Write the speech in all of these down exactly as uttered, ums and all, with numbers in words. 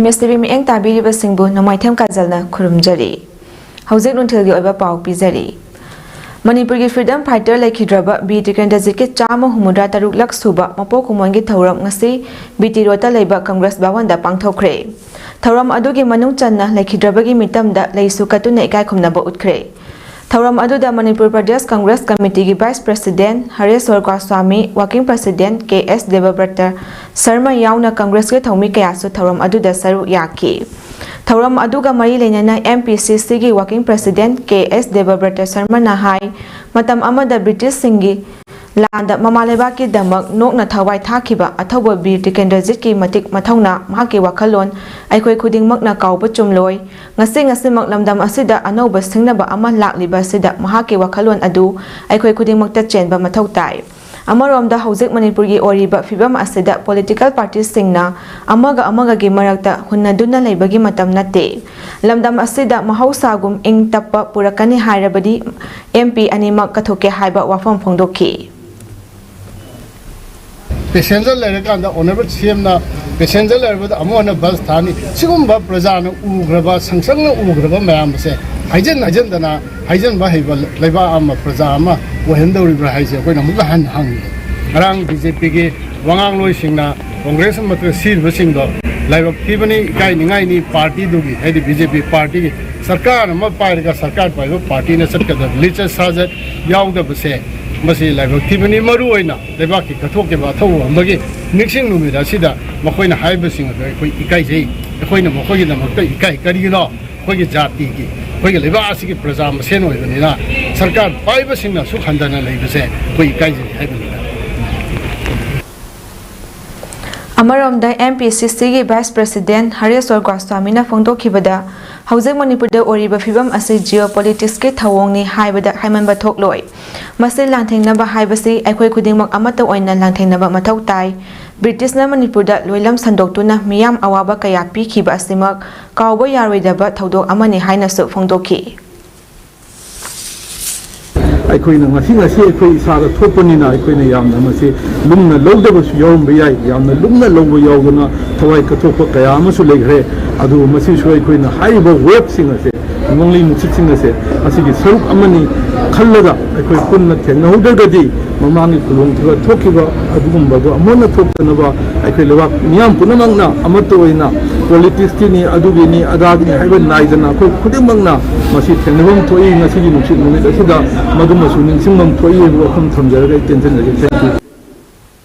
ꯃꯤꯁ TV ꯃꯤꯠꯌꯦꯡ ꯇꯥꯕꯤꯔꯤꯕꯁꯤꯡꯕꯨ ꯅꯣꯡꯃꯥꯏꯊꯦꯝ ꯀꯥꯖꯜꯅ ꯈꯨꯔꯨꯝꯖꯔꯤ꯫ ꯍꯧꯖꯤꯛ ꯅꯨꯡꯊꯤꯜꯒꯤ ꯑꯣꯏꯕ ꯄꯥꯎ ꯄꯤꯖꯔꯤ꯫ ꯃꯅꯤꯄꯨꯔꯒꯤ freedom fighter ꯂꯩꯈꯤꯗ꯭ꯔꯕ ꯕꯤ ꯇꯤꯀꯦꯟꯗ꯭ꯔꯖꯤꯠꯀꯤ ꯆꯥꯝꯃ ꯍꯨꯝꯐꯨꯇꯔꯥ ꯇꯔꯨꯛꯂꯛ ꯁꯨꯕ ꯃꯄꯣꯛ ꯀꯨꯝꯑꯣꯟꯒꯤ ꯊꯧꯔꯝ ꯉꯁꯤ ꯕꯤ ꯇꯤ ꯔꯣꯗꯇ ꯂꯩꯕ ꯀꯪꯒ꯭ꯔꯦꯁ ꯚꯋꯟꯗ ꯄꯥꯡꯊꯣꯛꯈ꯭ꯔꯦ꯫ ꯊꯧꯔꯝ ꯑꯗꯨꯒꯤ ꯃꯅꯨꯡ ꯆꯟꯅ ꯂꯩꯈꯤꯗ꯭ꯔꯕꯒꯤ ꯃꯤꯇꯝꯗ ꯂꯩꯁꯨ ꯀꯠꯇꯨꯅ ꯏꯀꯥꯏ ꯈꯨꯝꯅꯕ ꯎꯠꯈ꯭ꯔꯦ꯫ ꯊꯧꯔꯝ ꯑꯗꯨꯗ Manipur Pradesh Congress ꯀꯃꯤꯇꯤꯒꯤ vice president ꯍꯔꯦꯁ꯭ꯋꯔ Goswami, working president ꯀꯦ ꯑꯦꯁ ꯗꯦꯕꯕ꯭ꯔꯇ ꯁꯔꯃ ꯌꯥꯎꯅ ꯀꯪꯒ꯭ꯔꯦꯁꯀꯤ ꯊꯧꯃꯤ ꯀꯌꯥꯁꯨ ꯊꯧꯔꯝ ꯑꯗꯨꯗ ꯁꯔꯨꯛ ꯌꯥꯈꯤ꯫ ꯊꯧꯔꯝ ꯑꯗꯨꯒ ꯃꯔꯤ ꯂꯩꯅꯅ ꯑꯦꯝ ꯄꯤ ꯁꯤ ꯁꯤꯒꯤ working president ꯀꯦ ꯑꯦꯁ ꯗꯦꯕꯕ꯭ꯔꯇ ꯁꯔꯃꯅ ꯍꯥꯏ, ꯃꯇꯝ ꯑꯃꯗ ꯕ꯭ꯔꯤꯇꯤꯁꯁꯤꯡꯒꯤ ꯂꯥꯟꯗ ꯃꯃꯥ ꯂꯩꯕꯥꯛꯀꯤꯗꯃꯛ ꯅꯣꯛꯅ ꯊꯋꯥꯏ ꯊꯥꯈꯤꯕ ꯑꯊꯧꯕ ꯕꯤꯔ ꯇꯤꯀꯦꯟꯗ꯭ꯔꯖꯤꯠꯀꯤ ꯃꯇꯤꯛ ꯃꯊꯧꯅꯥ, ꯃꯍꯥꯛꯀꯤ ꯋꯥꯈꯜꯂꯣꯟ ꯑꯩꯈꯣꯏ ꯈꯨꯗꯤꯡꯃꯛꯅ ꯀꯥꯎꯕ ꯆꯨꯝꯂꯣꯏ꯫ ꯉꯁꯤ ꯉꯁꯤꯃꯛ ꯂꯝꯗꯝ ꯑꯁꯤꯗ ꯑꯅꯧꯕ ꯁꯤꯡꯅꯕ ꯑꯃ ꯂꯥꯛꯂꯤꯕ ꯑꯁꯤꯗ ꯃꯍꯥꯛꯀꯤ ꯋꯥꯈꯜꯂꯣꯟ ꯑꯗꯨ ꯑꯩꯈꯣꯏ ꯈꯨꯗꯤꯡꯃꯛꯇ ꯆꯦꯟꯕ ꯃꯊꯧ ꯇꯥꯏ꯫ ꯑꯃꯔꯣꯝꯗ ꯍꯧꯖꯤꯛ ꯃꯅꯤꯄꯨꯔꯒꯤ ꯑꯣꯏꯔꯤꯕ ꯐꯤꯕꯝ ꯑꯁꯤꯗ political partyꯁꯤꯡꯅ ꯑꯃꯒ ꯑꯃꯒꯒꯤ ꯃꯔꯛꯇ ꯍꯨꯟꯅꯗꯨꯅ ꯂꯩꯕꯒꯤ ꯃꯇꯝ ꯅꯠꯇꯦ꯫ ꯂꯝꯗꯝ ꯑꯁꯤꯗ ꯃꯍꯧꯁꯥꯒꯨꯝ ꯏꯪ ꯇꯞꯄ ꯄꯨꯔꯛꯀꯅꯤ ꯍꯥꯏꯔꯕꯗꯤ ꯑꯦꯝ ꯄꯤ ꯑꯅꯤꯃꯛ ꯀꯠꯊꯣꯛꯀꯦ ꯍꯥꯏꯕ ꯋꯥꯐꯝ ꯐꯣꯡꯗꯣꯛꯈꯤ꯫ Passenger ꯂꯩꯔꯀꯥꯟꯗ ꯑꯣꯅꯔꯕꯜ ꯁꯤ ꯑꯦꯝꯅ passenger ꯂꯩꯔꯕꯗ ꯑꯃꯨꯛ ꯍꯟꯅ ꯕꯁ ꯊꯥꯅꯤ꯫ ꯁꯤꯒꯨꯝꯕ ꯄ꯭ꯔꯖꯥꯅ ꯎꯈ꯭ꯔꯕ, ꯁꯪꯁꯪꯅ ꯎꯈ꯭ꯔꯕ ꯃꯌꯥꯝ ꯑꯁꯦ ꯍꯥꯏꯖꯤꯟ ꯍꯥꯏꯖꯤꯟꯗꯅ ꯍꯥꯏꯖꯤꯟꯕ ꯍꯩꯕ ꯂꯩꯕꯥꯛ ꯑꯃ, ꯄ꯭ꯔꯖꯥ ꯑꯃ ꯑꯣꯏꯍꯟꯗꯧꯔꯤꯕ꯭ꯔꯥ ꯍꯥꯏꯁꯦ ꯑꯩꯈꯣꯏꯅ ꯑꯃꯨꯛꯀ ꯍꯟꯅ ꯍꯪꯉꯤ꯫ ꯉꯔꯥꯡ ꯕꯤ ꯖꯦ ꯄꯤꯒꯤ ꯋꯥꯉꯥꯡꯂꯣꯏꯁꯤꯡꯅ ꯀꯣꯡꯒ꯭ꯔꯦꯁ ꯑꯃꯠꯇ ꯁꯤꯔꯤꯕꯁꯤꯡꯗꯣ ꯂꯥꯏꯕꯛ ꯊꯤꯕꯅꯤ, ꯏꯀꯥꯏꯅꯤꯡꯉꯥꯏꯅꯤ꯫ ꯄꯥꯔꯇꯤꯗꯨꯒꯤ, ꯍꯥꯏꯗꯤ ꯕꯤ ꯖꯦ ꯄꯤ ꯄꯥꯔꯇꯤꯒꯤ ꯁꯔꯀꯥꯔ ꯑꯃ ꯄꯥꯏꯔꯒ ꯁꯔꯀꯥꯔ ꯄꯥꯏꯕ ꯄꯥꯔꯇꯤꯅ ꯆꯠꯀꯗꯕ ꯂꯤꯆꯠ ꯁꯥꯖꯠ ꯌꯥꯎꯗꯕꯁꯦ, ꯃꯁꯤ ꯂꯥꯏꯕꯛ ꯊꯤꯕꯅꯤ꯫ ꯃꯔꯨ ꯑꯣꯏꯅ ꯂꯩꯕꯥꯛꯀꯤ ꯀꯠꯊꯣꯛꯈꯤꯕ ꯑꯊꯧꯕ ꯑꯃꯒꯤ ꯅꯤꯡꯁꯤꯡ ꯅꯨꯃꯤꯠ ꯑꯁꯤꯗ ꯃꯈꯣꯏꯅ ꯍꯥꯏꯕꯁꯤꯡ ꯑꯗꯨ ꯑꯩꯈꯣꯏ ꯏꯀꯥꯏꯖꯩ꯫ ꯑꯩꯈꯣꯏꯅ ꯃꯈꯣꯏꯒꯤꯗꯃꯛꯇ ꯏꯀꯥꯏ꯫ ꯀꯔꯤꯒꯤꯅꯣ? ꯑꯩꯈꯣꯏꯒꯤ ꯖꯥꯇꯤꯒꯤ, ꯑꯩꯈꯣꯏꯒꯤ ꯂꯩꯕꯥꯛ ꯑꯁꯤꯒꯤ ꯄ꯭ꯔꯖꯥ ꯃꯁꯦꯟ ꯑꯣꯏꯕꯅꯤꯅ ꯁꯔꯀꯥꯔ ꯄꯥꯏꯕꯁꯤꯡꯅ ꯑꯁꯨꯛ ꯍꯟꯊꯅ ꯂꯩꯕꯁꯦ ꯑꯩꯈꯣꯏ ꯏꯀꯥꯏꯖꯩ ꯍꯥꯏꯕꯅꯤꯗ꯫ ꯑꯃꯔꯣꯝꯗ ꯑꯦꯝ ꯄꯤ ꯁꯤ ꯁꯤꯒꯤ vice president ꯍꯔꯦꯁ꯭ꯋꯔ ꯒꯣꯁ꯭ꯋꯥꯃꯤꯅ ꯐꯣꯡꯗꯣꯛꯈꯤꯕꯗ, ꯍꯧꯖꯤꯛ ꯃꯅꯤꯄꯨꯔꯗ ꯑꯣꯏꯔꯤꯕ ꯐꯤꯕꯝ ꯑꯁꯤ geopoliticsꯀꯤ ꯊꯧꯑꯣꯡꯅꯤ ꯍꯥꯏꯕꯗ ꯍꯥꯏꯃꯟꯕ ꯊꯣꯛꯂꯣꯏ꯫ ꯃꯁꯤ ꯂꯥꯟꯊꯦꯡꯅꯕ ꯍꯥꯏꯕꯁꯤ ꯑꯩꯈꯣꯏ ꯈꯨꯗꯤꯡꯃꯛ ꯑꯃꯠꯇ ꯑꯣꯏꯅ ꯂꯥꯟꯊꯦꯡꯅꯕ ꯃꯊꯧ ꯇꯥꯏ꯫ ꯕ꯭ꯔꯤꯇꯤꯁꯅ ꯃꯅꯤꯄꯨꯔꯗ ꯂꯣꯏꯂꯝ ꯁꯟꯗꯣꯛꯇꯨꯅ ꯃꯤꯌꯥꯝ ꯑꯋꯥꯕ ꯀꯌꯥ ꯄꯤꯈꯤꯕ ꯑꯁꯤꯃꯛ ꯀꯥꯎꯕ ꯌꯥꯔꯣꯏꯗꯕ ꯊꯧꯗꯣꯛ ꯑꯃꯅꯤ ꯍꯥꯏꯅꯁꯨ ꯐꯣꯡꯗꯣꯛꯈꯤ꯫ ꯑꯩꯈꯣꯏꯅ ꯉꯁꯤ ꯉꯁꯤ ꯑꯩꯈꯣꯏ ꯏꯁꯥꯗ ꯊꯣꯛꯄꯅꯤꯅ ꯑꯩꯈꯣꯏꯅ ꯌꯥꯝꯅ ꯃꯁꯤ ꯂꯨꯝꯅ ꯂꯧꯗꯕꯁꯨ ꯌꯥꯎꯔꯝꯕ ꯌꯥꯏ꯫ ꯌꯥꯝꯅ ꯂꯨꯝꯅ ꯂꯧꯕ ꯌꯥꯎꯗꯅ ꯊꯋꯥꯏ ꯀꯠꯊꯣꯛꯄ ꯀꯌꯥ ꯑꯃꯁꯨ ꯂꯩꯈ꯭ꯔꯦ꯫ ꯑꯗꯨꯕꯨ ꯃꯁꯤꯁꯨ ꯑꯩꯈꯣꯏꯅ ꯍꯥꯏꯔꯤꯕ ꯋꯦꯕꯁꯤꯡ ꯑꯁꯦ, ꯅꯣꯡꯂꯩ ꯅꯨꯡꯁꯤꯠꯁꯤꯡ ꯑꯁꯦ ꯑꯁꯤꯒꯤ ꯁꯔꯨꯛ ꯑꯃꯅꯤ ꯈꯜꯂꯒ ꯑꯩꯈꯣꯏ ꯄꯨꯟꯅ ꯊꯦꯡꯅꯍꯧꯗ꯭ꯔꯒꯗꯤ ꯃꯃꯥꯡꯒꯤ ꯈꯨꯗꯣꯡꯊꯤꯕ ꯊꯣꯛꯈꯤꯕ ꯑꯗꯨꯒꯨꯝꯕꯗꯣ ꯑꯃꯨꯛ ꯍꯟꯅ ꯊꯣꯛꯇꯅꯕ ꯑꯩꯈꯣꯏ ꯂꯩꯕꯥꯛ ꯃꯤꯌꯥꯝ ꯄꯨꯝꯅꯃꯛꯅ ꯑꯃꯠꯇ ꯑꯣꯏꯅ ꯄꯣꯂꯤꯇꯤꯛꯁꯀꯤꯅꯤ, ꯑꯗꯨꯒꯤꯅꯤ, ꯑꯗꯥꯒꯤꯅꯤ ꯍꯥꯏꯕ ꯅꯥꯏꯗꯅ ꯑꯩꯈꯣꯏ ꯈꯨꯗꯤꯡꯃꯛꯅ ꯃꯁꯤ ꯊꯦꯡꯅꯐꯝ ꯊꯣꯛꯏ꯫ ꯉꯁꯤꯒꯤ ꯅꯨꯡꯁꯤꯠ ꯅꯨꯃꯤꯠ ꯑꯁꯤꯗ ꯃꯗꯨꯃꯁꯨ ꯅꯤꯡꯁꯤꯡꯐꯝ ꯊꯣꯛꯏ ꯍꯥꯏꯕ ꯋꯥꯐꯝ ꯊꯝꯖꯔꯒ ꯑꯩ ꯇꯦꯟꯁꯤꯟꯖꯒꯦ꯫ Thank you꯫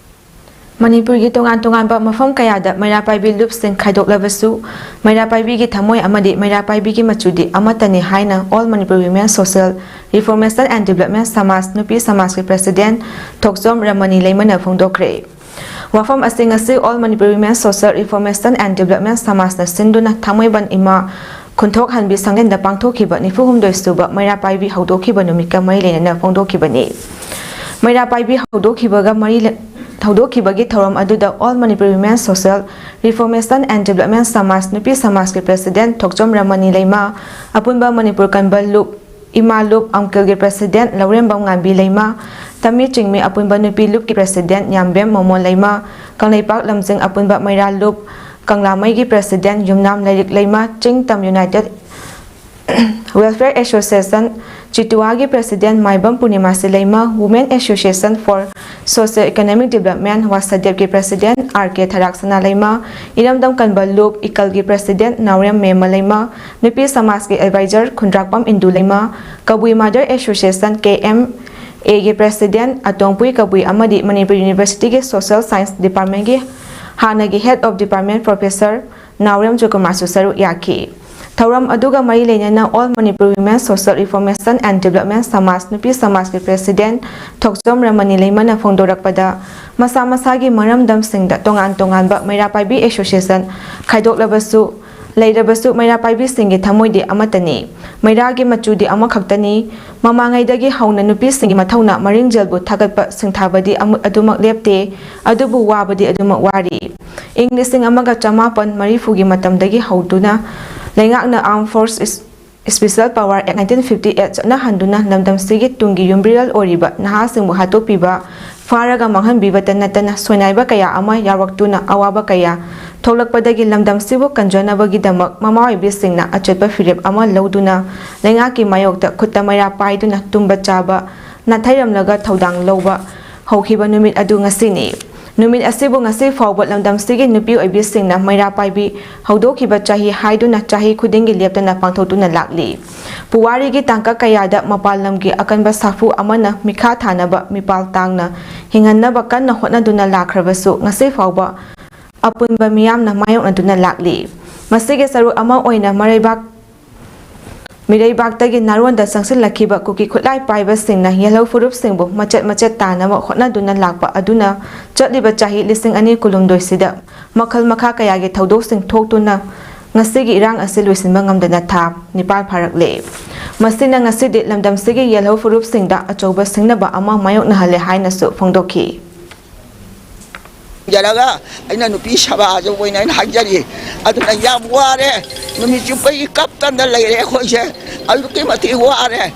ꯃꯅꯤꯄꯨꯔꯒꯤ ꯇꯣꯉꯥꯟ ꯇꯣꯉꯥꯟꯕ ꯃꯐꯝ ꯀꯌꯥꯗ ꯃꯩꯔꯥ ꯄꯥꯏꯕꯤ ꯂꯨꯞꯁꯤꯡ ꯈꯥꯏꯗꯣꯛꯂꯕꯁꯨ, ꯃꯩꯔꯥ ꯄꯥꯏꯕꯤꯒꯤ ꯊꯃꯣꯏ ꯑꯃꯗꯤ ꯃꯩꯔꯥ ꯄꯥꯏꯕꯤꯒꯤ ꯃꯆꯨꯗꯤ ꯑꯃꯠꯇꯅꯤ ꯍꯥꯏꯅ All Manipur Women Social Reformation and Development ꯁꯃꯥꯖ ꯅꯨꯄꯤ ꯁꯃꯥꯖꯀꯤ ꯄ꯭ꯔꯦꯁꯤꯗꯦꯟꯠ ꯊꯣꯛꯆꯣꯝ ꯔꯃꯅꯤ ꯂꯩꯃꯅ ꯐꯣꯡꯗꯣꯛꯈ꯭ꯔꯦ꯫ ꯋꯥꯐꯝ ꯑꯁꯤ ꯉꯁꯤ All Manipur Women Social Reformation and Development ꯁꯃꯥꯖꯅ ꯁꯤꯟꯗꯨꯅ ꯊꯥꯡꯃꯩꯕꯟ ꯏꯃꯥ ꯈꯨꯟꯊꯣꯛ ꯍꯟꯕꯤ ꯁꯪꯂꯦꯟꯗ ꯄꯥꯡꯊꯣꯛꯈꯤꯕ ꯅꯤꯐꯨ ꯍꯨꯝꯗꯣꯏ ꯁꯨꯕ ꯃꯩꯔꯥ ꯄꯥꯏꯕꯤ ꯍꯧꯗꯣꯛꯈꯤꯕ ꯅꯨꯃꯤꯠꯀ ꯃꯔꯤ ꯂꯩꯅꯅ ꯐꯣꯡꯗꯣꯛꯈꯤꯕꯅꯤ꯫ ꯃꯩꯔꯥ ꯄꯥꯏꯕꯤ ꯍꯧꯗꯣꯛꯈꯤꯕꯒ ꯃꯔꯤ ꯂꯩ-, ꯍꯧꯗꯣꯛꯈꯤꯕꯒꯤ ꯊꯧꯔꯝ ꯑꯗꯨꯗ All Manipur Women Social Reformation and Development ꯁꯃꯥꯖ ꯅꯨꯄꯤ ꯁꯃꯥꯖꯀꯤ ꯄ꯭ꯔꯦꯁꯤꯗꯦꯟꯠ ꯊꯣꯛꯆꯣꯝ ꯔꯃꯅꯤ ꯂꯩꯃ, ꯑꯄꯨꯟꯕ ꯃꯅꯤꯄꯨꯔ ꯀꯟꯕ ꯂꯨꯞ, ꯏꯃꯥ ꯂꯨꯞ ꯑꯝꯀꯤꯜꯒꯤ ꯄ꯭ꯔꯦꯁꯤꯗꯦꯟꯠ ꯂꯧꯔꯦꯝꯕꯝ ꯉꯥꯟꯕꯤ ꯂꯩꯃ, ꯇꯃꯤ ꯆꯤꯡꯃꯤ ꯑꯄꯨꯟꯕ ꯅꯨꯄꯤ ꯂꯨꯞꯀꯤ ꯄ꯭ꯔꯦꯁꯤꯗꯦꯟꯠ ꯌꯥꯝꯕꯦꯝ ꯃꯣꯃꯣꯟ ꯂꯩꯃ, ꯀꯪꯂꯩꯄꯥꯛ ꯂꯝꯖꯤꯡ ꯑꯄꯨꯟꯕ ꯃꯩꯔꯥ ꯂꯨꯞ, ꯀꯪꯂꯥꯃꯩꯒꯤ ꯄ꯭ꯔꯦꯁꯤꯗꯦꯟꯠ ꯌꯨꯝꯅꯥꯝ ꯂꯥꯏꯔꯤꯛ ꯂꯩꯃ, Chingtam united welfare association ꯆꯤꯇꯨꯋꯥꯒꯤ ꯄ꯭ꯔꯦꯁꯤꯗꯦꯟꯠ ꯃꯥꯏꯕꯝ ꯄꯨꯔꯅꯤꯃꯥꯁꯤ ꯂꯩꯃ, Women Association for Socio Economic Development ꯋꯥꯁꯗꯦꯕꯀꯤ ꯄ꯭ꯔꯦꯁꯤꯗꯦꯟꯠ ꯑꯥꯔ ꯀꯦ ꯊꯔꯥꯛꯁꯅꯥ ꯂꯩꯃ, ꯏꯔꯝꯗꯝ ꯀꯟꯕ ꯂꯨꯞ ꯏꯀꯜꯒꯤ ꯄ꯭ꯔꯦꯁꯤꯗꯦꯟꯠ ꯅꯥꯎꯔꯦꯝ ꯃꯦꯝꯃ ꯂꯩꯃ, ꯅꯨꯄꯤ ꯁꯃꯥꯖꯀꯤ ꯑꯦꯗꯚꯥꯏꯖꯔ ꯈꯨꯟꯗ꯭ꯔꯥꯛꯄꯝ ꯏꯟꯗꯨ ꯂꯩꯃ, Kabui mother association, K M ꯑꯦꯒꯤ ꯄ꯭ꯔꯦꯁꯤꯗꯦꯟꯠ ꯑꯇꯣꯡꯄꯨꯏ ꯀꯕꯨꯏ ꯑꯃꯗꯤ ꯃꯅꯤꯄꯨꯔ ꯌꯨꯅꯤꯚꯔꯁꯤꯇꯤꯒꯤ ꯁꯣꯁꯤꯌꯦꯜ ꯁꯥꯏꯟꯁ ꯗꯤꯄꯥꯔꯠꯃꯦꯟꯠꯀꯤ ꯍꯥꯟꯅꯒꯤ head of department professor Naorem ꯖꯣꯏꯀꯨꯃꯥꯔꯁꯨ ꯁꯔꯨꯛ ꯌꯥꯈꯤ꯫ ꯊꯧꯔꯝ ꯑꯗꯨꯒ ꯃꯔꯤ ꯂꯩꯅꯅ All Manipur Women Social Reformation and Development ꯁꯃꯥꯖ ꯅꯨꯄꯤ ꯁꯃꯥꯖꯀꯤ ꯄ꯭ꯔꯦꯁꯤꯗꯦꯟꯠ ꯊꯣꯛꯆꯣꯝ ꯔꯃꯅꯤ ꯂꯩꯃꯅ ꯐꯣꯡꯗꯣꯔꯛꯄꯗ, ꯃꯁꯥ ꯃꯁꯥꯒꯤ ꯃꯔꯝꯗꯝꯁꯤꯡꯗ ꯇꯣꯉꯥꯟ ꯇꯣꯉꯥꯟꯕ ꯃꯩꯔꯥ ꯄꯥꯏꯕꯤ ꯑꯦꯁꯣꯁꯤꯌꯦꯁꯟ ꯈꯥꯏꯗꯣꯛꯂꯕꯁꯨ, ꯂꯩꯔꯕꯁꯨ ꯃꯩꯔꯥ ꯄꯥꯏꯕꯤꯁꯤꯡꯒꯤ ꯊꯃꯣꯏꯗꯤ ꯑꯃꯠꯇꯅꯤ, ꯃꯩꯔꯥꯒꯤ ꯃꯆꯨꯗꯤ ꯑꯃꯈꯛꯇꯅꯤ꯫ ꯃꯃꯥꯡꯉꯩꯗꯒꯤ ꯍꯧꯅ ꯅꯨꯄꯤꯁꯤꯡꯒꯤ ꯃꯊꯧꯅꯥ ꯃꯔꯤꯡꯖꯦꯜꯕꯨ ꯊꯥꯒꯠꯄ ꯁꯤꯡꯊꯥꯕꯗꯤ ꯑꯃꯨ-, ꯑꯗꯨꯃꯛ ꯂꯦꯞꯇꯦ, ꯑꯗꯨꯕꯨ ꯋꯥꯕꯗꯤ ꯑꯗꯨꯃꯛ ꯋꯥꯔꯤ꯫ ꯏꯪ ꯂꯤꯁꯤꯡ ꯑꯃꯒ ꯆꯃꯥꯄꯟ ꯃꯔꯤꯐꯨꯒꯤ ꯃꯇꯝꯗꯒꯤ ꯍꯧꯗꯨꯅ ꯂꯩꯉꯥꯛꯅ Armed Force Special Power Act nineteen fifty eight ꯆꯠꯅꯍꯟꯗꯨꯅ ꯂꯝꯗꯝꯁꯤꯒꯤ ꯇꯨꯡꯒꯤ ꯌꯨꯝꯕꯤꯔꯦꯜ ꯑꯣꯏꯔꯤꯕ ꯅꯍꯥꯁꯤꯡꯕꯨ ꯍꯥꯠꯇꯣꯛꯄꯤꯕ, ꯐꯥꯔꯒ ꯃꯥꯡꯍꯟꯕꯤꯕꯇ ꯅꯠꯇꯅ ꯁꯣꯏꯅꯥꯏꯕ ꯀꯌꯥ ꯑꯃ ꯌꯥꯎꯔꯛꯇꯨꯅ ꯑꯋꯥꯕ ꯀꯌꯥ ꯊꯣꯛꯂꯛꯄꯗꯒꯤ ꯂꯝꯗꯝꯁꯤꯕꯨ ꯀꯟꯖꯅꯕꯒꯤꯗꯃꯛ ꯃꯃꯥ ꯑꯣꯏꯕꯤꯁꯤꯡꯅ ꯑꯆꯦꯠꯄ ꯐꯤꯔꯦꯞ ꯑꯃ ꯂꯧꯗꯨꯅ ꯂꯩꯉꯥꯛꯀꯤ ꯃꯥꯌꯣꯛꯇ ꯈꯨꯠꯇ ꯃꯩꯔꯥ ꯄꯥꯏꯗꯨꯅ ꯇꯨꯝꯕ ꯆꯥꯕ ꯅꯥꯊꯩꯔꯝꯂꯒ ꯊꯧꯗꯥꯡ ꯂꯧꯕ ꯍꯧꯈꯤꯕ ꯅꯨꯃꯤꯠ ꯑꯗꯨ ꯉꯁꯤꯅꯤ꯫ ꯅꯨꯃꯤꯠ ꯑꯁꯤꯕꯨ ꯉꯁꯤ ꯐꯥꯎꯕ ꯂꯝꯗꯝꯁꯤꯒꯤ ꯅꯨꯄꯤ ꯑꯣꯏꯕꯤꯁꯤꯡꯅ ꯃꯩꯔꯥ ꯄꯥꯏꯕꯤ ꯍꯧꯗꯣꯛꯈꯤꯕ ꯆꯍꯤ ꯍꯥꯏꯗꯨꯅ ꯆꯍꯤ ꯈꯨꯗꯤꯡꯒꯤ ꯂꯦꯞꯇꯅ ꯄꯥꯡꯊꯣꯛꯇꯨꯅ ꯂꯥꯛꯂꯤ꯫ ꯄꯨꯋꯥꯔꯤꯒꯤ ꯇꯥꯡꯀꯛ ꯀꯌꯥꯗ ꯃꯄꯥꯟ ꯂꯝꯒꯤ ꯑꯀꯟꯕ ꯁꯥꯐꯨ ꯑꯃꯅ ꯃꯤꯈꯥ ꯊꯥꯅꯕ ꯃꯤꯄꯥꯜ ꯇꯥꯡꯅ ꯍꯤꯡꯍꯟꯅꯕ ꯀꯟꯅ ꯍꯣꯠꯅꯗꯨꯅ ꯂꯥꯛꯈ꯭ꯔꯕꯁꯨ ꯉꯁꯤ ꯐꯥꯎꯕ ꯑꯄꯨꯟꯕ ꯃꯤꯌꯥꯝꯅ ꯃꯥꯌꯣꯛꯅꯗꯨꯅ ꯂꯥꯛꯂꯤ꯫ ꯃꯁꯤꯒꯤ ꯁꯔꯨꯛ ꯑꯃ ꯑꯣꯏꯅ ꯃꯔꯩꯕꯥꯛ ꯃꯤꯔꯩꯕꯥꯛꯇꯒꯤ ꯅꯥꯔꯣꯟꯗ ꯆꯪꯁꯤꯜꯂꯛꯈꯤꯕ ꯀꯨꯀꯤ ꯈꯨꯠꯂꯥꯏ ꯄꯥꯏꯕꯁꯤꯡꯅ ꯌꯦꯜꯍꯧ ꯐꯨꯔꯨꯞꯁꯤꯡꯕꯨ ꯃꯆꯦꯠ ꯃꯆꯦꯠ ꯇꯥꯅꯕ ꯍꯣꯠꯅꯗꯨꯅ ꯂꯥꯛꯄ ꯑꯗꯨꯅ ꯆꯠꯂꯤꯕ ꯆꯍꯤ ꯂꯤꯁꯤꯡ ꯑꯅꯤ ꯀꯨꯟꯍꯨꯝꯗꯣꯏꯁꯤꯗ ꯃꯈꯜ ꯃꯈꯥ ꯀꯌꯥꯒꯤ ꯊꯧꯗꯣꯛꯁꯤꯡ ꯊꯣꯛꯇꯨꯅ ꯉꯁꯤꯒꯤ ꯏꯔꯥꯡ ꯑꯁꯤ ꯂꯣꯏꯁꯤꯟꯕ ꯉꯝꯗꯅ ꯊꯥ ꯅꯤꯄꯥꯜ ꯐꯥꯔꯛꯂꯦ꯫ ꯃꯁꯤꯅ ꯉꯁꯤꯗꯤ ꯂꯝꯗꯝꯁꯤꯒꯤ ꯌꯦꯜꯍꯧ ꯐꯨꯔꯨꯞꯁꯤꯡꯗ ꯑꯆꯧꯕ ꯁꯤꯡꯅꯕ ꯑꯃ ꯃꯥꯌꯣꯛꯅꯍꯜꯂꯦ ꯍꯥꯏꯅꯁꯨ ꯐꯣꯡꯗꯣꯛꯈꯤ꯫ ꯌꯥꯔꯒ ꯑꯩꯅ ꯅꯨꯄꯤ ꯁꯦꯕꯥꯁꯨ ꯑꯣꯏꯅ ꯑꯩꯅ ꯍꯥꯏꯖꯔꯤ꯫ ꯑꯗꯨꯅ ꯌꯥꯝ ꯋꯥꯔꯦ, ꯅꯨꯃꯤꯠ ꯆꯨꯞꯄꯒꯤ ꯀꯞꯇꯅ ꯂꯩꯔꯦ ꯑꯩꯈꯣꯏꯁꯦ꯫ ꯑꯗꯨꯛꯀꯤ ꯃꯇꯤꯛ ꯋꯥꯔꯦ,